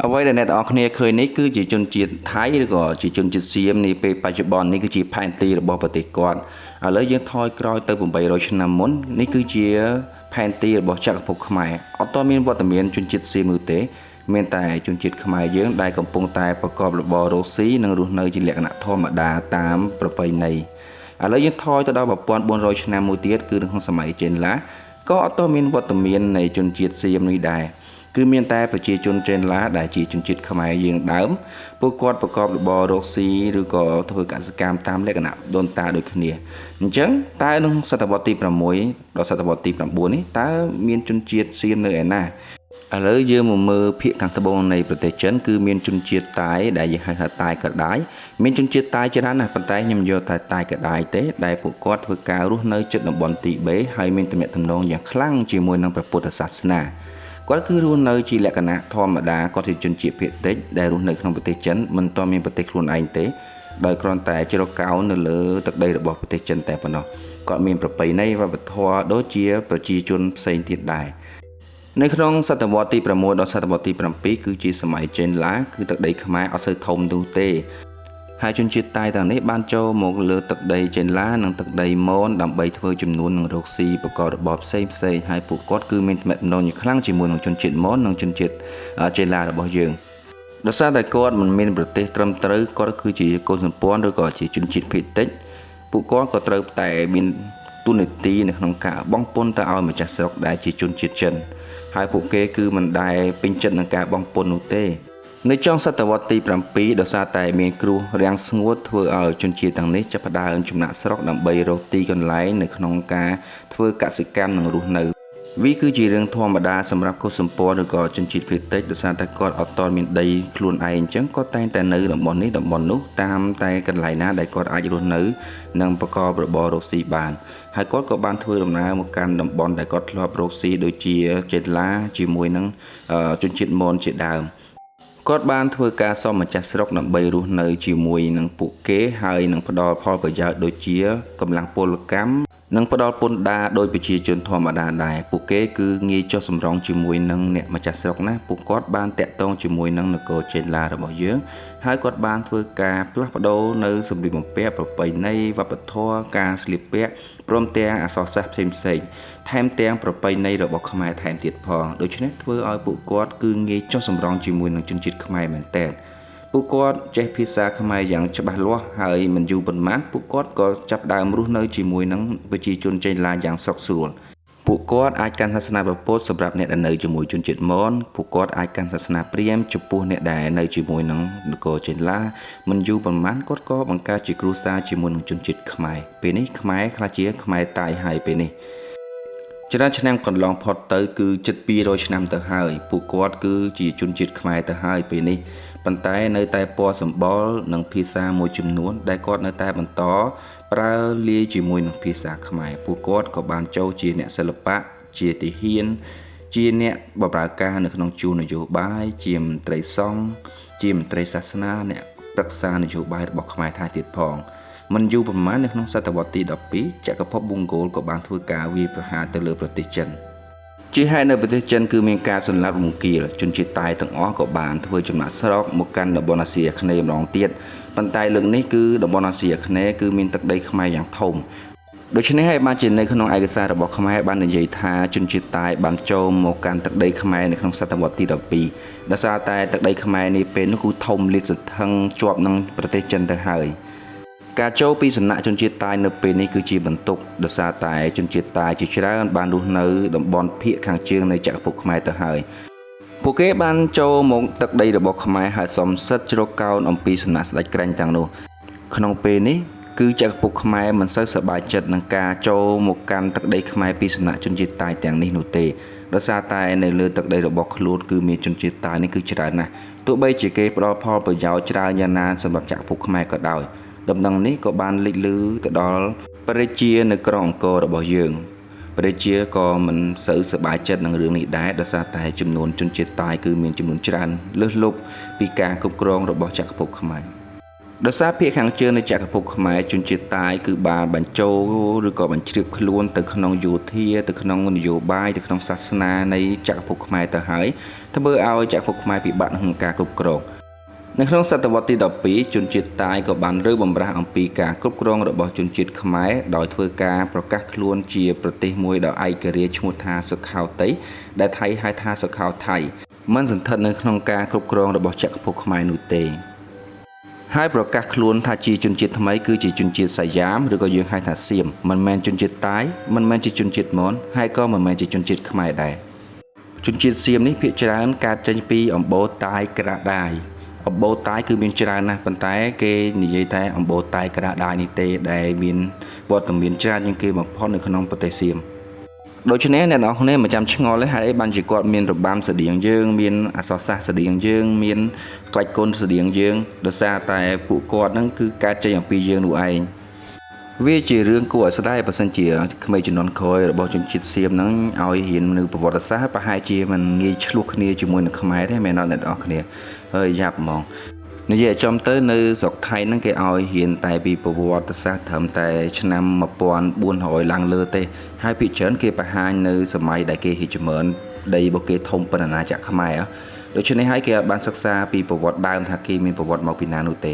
អ្វីដែលអ្នកទាំងអស់គ្នាឃើញនេះគឺជាជនជាតិថៃឬក៏ជាជនជាតិសៀមនាពេលបច្ចុប្បន្ននេះគឺជាផែនទីរបស់ប្រទេសគាត់ឥឡូវយើងថយក្រោយទៅ800ឆ្នាំមុននេះគឺជាផែនទីរបស់ចក្រភពខ្មែរអត់ទាន់មានវត្តមានជនជាតិសៀមនោះទេមានតែជនជាតិខ្មែរយើងដែលកំពុងតែប្រកបរបររកស៊ីនិងរស់នៅជាលក្ខណៈធម្មតាតាមប្រពៃណីឥឡូវយើងថយទៅដល់1400ឆ្នាំមួយទៀតគឺនៅក្នុងសម័យចេនឡាក៏អត់ទាន់មានវត្តមាននៃជនជាតិសៀមនេះដែរគឺមានតែប្រជាជនចេនឡាដែលជាជនជាតិខ្មែរយើងដើមពួកគាត់ប្រកបរបររកស៊ីឬក៏ធ្វើកសិកម្មតាមលក្ខណៈដូនតាដូចគ្នាអញ្ចឹងតើក្នុងសតវត្សទី6ដល់សតវត្សទី9នេះតើមានជនជាតិសៀមនៅឯណាឥឡូវយើងមកមើលភាគខាងត្បូងនៃប្រទេសចិនគឺមានជនជាតិតាយដែលយើងហៅថាតាយកដាយមានជនជាតិតាយច្រើនណាស់ប៉ុន្តែខ្ញុំយកតែតាយកដាយទេដែលពួកគាត់ធ្វើការរស់នៅជិតតំបន់ទីបេហើយមានទំនាក់ទំនងយ៉ាងខ្លាំងជាមួយនឹងព្រះពុទ្ធសាសនាគាត់គឺរស់នៅជាលក្ខណៈធម្មតាគាត់ជាជនជាតិភាគតិចដែលរស់នៅក្នុងប្រទេសចិនមិនទាន់មានប្រទេសខ្លួនឯងទេដោយគ្រាន់តែជ្រកកោននៅលើទឹកដីរបស់ប្រទេសចិនតែប៉ុណ្ណោះគាត់មានប្រពៃណីវប្បធម៌ដូចជាប្រជាជនផ្សេងទៀតដែរនៅក្នុងសតវត្សទី6ដល់សតវត្សទី7គឺជាសម័យចេនឡាគឺទឹកដីខ្មែរអត់សូវធំនោះទេហើយជនជាតិតាយទាំងនេះបានចូលមកលើទឹកដីចេនឡានិងទឹកដីមនដើម្បីធ្វើចំនួននិងរកស៊ីប្រកបរបរផ្សេងផ្សេងហើយពួកគាត់គឺមានទំនាក់ទំនងយ៉ាងខ្លាំងជាមួយនឹងជនជាតិមននិងជនជាតិចេនឡារបស់យើងដោយសារតែគាត់មិនមានប្រទេសត្រឹមត្រូវគាត់គឺជាកូនសម្ព័ន្ធឬក៏ជាជនជាតិភាគតិចពួកគាត់ក៏ត្រូវតែមានទូនាទីនៅក្នុងការបង់ពន្ធទៅឲ្យម្ចាស់ស្រុកដែលជាជនជាតិចិនហើយពួកគេគឺមិនដែលពេញចិត្តនឹងការបង់ពន្ធនោះទេនៅចុងសតវត្សទី7ដោយសារតែមានគ្រោះរាំងស្ងួតធ្វើឲ្យជនជាតិទាំងនេះចាប់ផ្ដើមចំណាកស្រុកដើម្បីរកទីកន្លែងនៅក្នុងការធ្វើកសិកម្មនិងរស់នៅវាគឺជារឿងធម្មតាសម្រាប់កុសសម្ព័ន្ធឬក៏ជនជាតិភាគតិចដោយសារតែគាត់អត់ទាន់មានដីខ្លួនឯងអញ្ចឹងគាត់តែងតែនៅតំបន់នេះតំបន់នោះតាមតែកន្លែងណាដែលគាត់អាចរស់នៅនិងប្រកបរបររកស៊ីបានហើយគាត់ក៏បានធ្វើដំណើរមកកាន់តំបន់ដែលគាត់ធ្លាប់រកស៊ីដូចជាចេនឡាជាមួយនឹងជនជាតិមនជាដើមគាត់បានធ្វើការសុំម្ចាស់ស្រុកដើម្បីរស់នៅជាមួយនឹងពួកគេហើយនឹងផ្ដល់ផលប្រយោជន៍ដូចជាកម្លាំងពលកម្មនិងផ្ដល់ពន្ធដារដោយប្រជាជនធម្មតាដែរពួកគេគឺងាយចុះសម្រុងជាមួយនឹងអ្នកម្ចាស់ស្រុកណាពួកគាត់បានតាក់ទងជាមួយនឹងនគរចេនឡារបស់យើងហើយគាត់បានធ្វើការផ្លាស់ប្ដូរនៅសម្លៀកបំពាក់ប្រពៃណីវប្បធម៌ការស្លៀកពាក់ព្រមទាំងអក្សរសាស្ត្រផ្សេងៗថែមទាំងប្រពៃណីរបស់ខ្មែរថែមទៀតផងដូច្នេះធ្វើឲ្យពួកគាត់គឺងាយចុះសម្រុងជាមួយនឹងជនជាតិខ្មែរមែនទែនពួកគាត់ចេះភាសាខ្មែរយ៉ាងច្បាស់លាស់ហើយមិនយូរប៉ុន្មានពួកគាត់ក៏ចាប់ផ្ដើមរស់នៅជាមួយនឹងប្រជាជនចេនឡាយ៉ាងសុខស្រួលពួកគាត់អាចកាន់សាសនាព្រះពុទ្ធសម្រាប់អ្នកដែលនៅជាមួយជនជាតិមនពួកគាត់អាចកាន់សាសនាព្រាហ្មណ៍ចំពោះអ្នកដែលនៅជាមួយនឹងនគរចេនឡាមិនយូរប៉ុន្មានគាត់ក៏បង្កើតជាគ្រួសារជាមួយនឹងជនជាតិខ្មែរពេលនេះខ្មែរខ្លះជាខ្មែរតាយហើយពេលនេះច្រើនឆ្នាំកន្លងផុតទៅគឺជិត200ឆ្នាំទៅហើយពួកគាត់គឺជាជនជាតិខ្មែរទៅហើយពេលនេះប៉ុន្តែនៅតែពណ៌សម្បុរនិងភាសាមួយចំនួនដែលគាត់នៅតែបន្តប្រើលាយជាមួយនឹងភាសាខ្មែរពួកគាត់ក៏បានចូលជាអ្នកសិល្បៈជាទាហានជាអ្នកបម្រើការនៅក្នុងជួរនយោបាយជាមន្ត្រីសង្ឃជាមន្ត្រីសាសនាអ្នកប្រឹក្សានយោបាយរបស់ខ្មែរថៃទៀតផងមិនយូរប្រហែលនៅក្នុងសតវត្សទី12ចក្រភពម៉ុងហ្គោលក៏បានធ្វើការវាយប្រហារទៅលើប្រទេសចិនជាហេតុនៅប្រទេសចិនគឺមានការសម្លាប់រង្គាលជនជាតិតាយទាំងអស់ក៏បានធ្វើចំណាកស្រុកមកកាន់តំបន់អាស៊ីអាគ្នេយ៍ម្ដងទៀតប៉ុន្តែលើកនេះគឺតំបន់អាស៊ីអាគ្នេយ៍គឺមានទឹកដីខ្មែរយ៉ាងធំដូច្នេះហើយបានជានៅក្នុងឯកសាររបស់ខ្មែរបាននិយាយថាជនជាតិតាយបានចូលមកកាន់ទឹកដីខ្មែរនៅក្នុងសតវត្សទី12ដោយសារតែទឹកដីខ្មែរនេះពេលនោះគឺធំលាតសន្ធឹងជាប់នឹងប្រទេសចិនទៅហើយការចូលពីសំណាក់ជនជាតិតាយនៅពេលនេះគឺជាបន្ទុកដោយសារតែជនជាតិតាយជាច្រើនបានរស់នៅតំបន់ភាគខាងជើងនៃចក្រភពខ្មែរទៅហើយពួកគេបានចូលមកទឹកដីរបស់ខ្មែរហើយសុំសិទ្ធិជ្រកកោនអំពីសំណាក់ស្ដេចក្រាញ់ទាំងនោះក្នុងពេលនេះគឺចក្រភពខ្មែរមិនសូវសប្បាយចិត្តនឹងការចូលមកកាន់ទឹកដីខ្មែរពីសំណាក់ជនជាតិតាយទាំងនេះនោះទេដោយសារតែនៅលើទឹកដីរបស់ខ្លួនគឺមានជនជាតិតាយនេះគឺច្រើនណាស់ទោះបីជាគេផ្ដល់ផលប្រយោជន៍ច្រើនយ៉ាងណាសម្រាប់ចក្រភពខ្មែរក៏ដោយដំណឹងនេះក៏បានលេចឮទៅដល់ព្រះរាជានៅក្រុងអង្គររបស់យើងព្រះរាជាក៏មិនសូវសប្បាយចិត្តនឹងរឿងនេះដែរដោយសារតែចំនួនជនជាតិតាយគឺមានចំនួនច្រើនលើសលប់ពីការគ្រប់គ្រងរបស់ចក្រភពខ្មែរ ដោយសារភាគខាងជើងនៃចក្រភពខ្មែរជនជាតិតាយគឺបានបញ្ចូលឬក៏បញ្ជ្រាបខ្លួនទៅក្នុងយោធាទៅក្នុងនយោបាយទៅក្នុងសាសនានៃចក្រភពខ្មែរទៅហើយធ្វើឲ្យចក្រភពខ្មែរពិបាកក្នុងការគ្រប់គ្រងនៅក្នុងសតវត្សទី12ជនជាតិតាយក៏បានរើបំរាស់អំពីការគ្រប់គ្រងរបស់ជនជាតិខ្មែរដោយធ្វើការប្រកាសខ្លួនជាប្រទេសមួយដ៏ឯករាជ្យឈ្មោះថាសុខោទ័យដែលថៃហៅថាសុខោថៃមិនសន្ធិដ្ឋនៅក្នុងការគ្រប់គ្រងរបស់ចក្រភពខ្មែរនោះទេហើយប្រកាសខ្លួនថាជាជនជាតិថ្មីគឺជាជនជាតិសាយ៉ាមឬក៏យើងហៅថាសៀមមិនមែនជនជាតិតាយមិនមែនជាជនជាតិមនហើយក៏មិនមែនជាជនជាតិខ្មែរដែរជនជាតិសៀមនេះភាគច្រើនកើតចេញពីអំបូរតាយក្រាដាយអំបូរតាយគឺមានច្រើនណាស់ប៉ុន្តែគេនិយាយតែអំបូរតាយក្រាដាយនេះទេដែលមានវត្តមានច្រើនជាងគេបំផុតនៅក្នុងប្រទេសសៀមដូច្នេះអ្នកនរគ្នាមិនចាំឆ្ងល់ទេហេតុអីបានជាគាត់មានរបាំស្តៀងយើងមានអក្សរសាស្ត្រស្តៀងយើងមានក្បាច់គុណស្តៀងយើងដោយសារតែពួកគាត់ហ្នឹងគឺកើតចេញអំពីយើងនោះឯងវាជារឿងគួរឲ្យស្ដាយបើសិនជាក្មេងជំនាន់ក្រោយរបស់ជនជាតិសៀមហ្នឹងឲ្យរៀននៅប្រវត្តិសាស្ត្រប្រហែលជាមិនងាយឆ្លោះគ្នាជាមួយនឹងខ្មែរទេមែនអត់អ្នកនរគ្នាហើយយ៉ាប់ហ្មងនិយាយឲ្យចំទៅនៅស្រុកថៃហ្នឹងគេឲ្យរៀនតែពីប្រវត្តិសាស្ត្រត្រឹមតែឆ្នាំ1400ឡើងលើទេហើយភាគច្រើនគេបង្ហាញនៅសម័យដែលគេរីកចម្រើនដីរបស់គេធំប៉ុណ្ណាអាណាចក្រខ្មែរដូច្នេះហើយគេអត់បានសិក្សាពីប្រវត្តិដើមថាគេមានប្រវត្តិមកពីណានោះទេ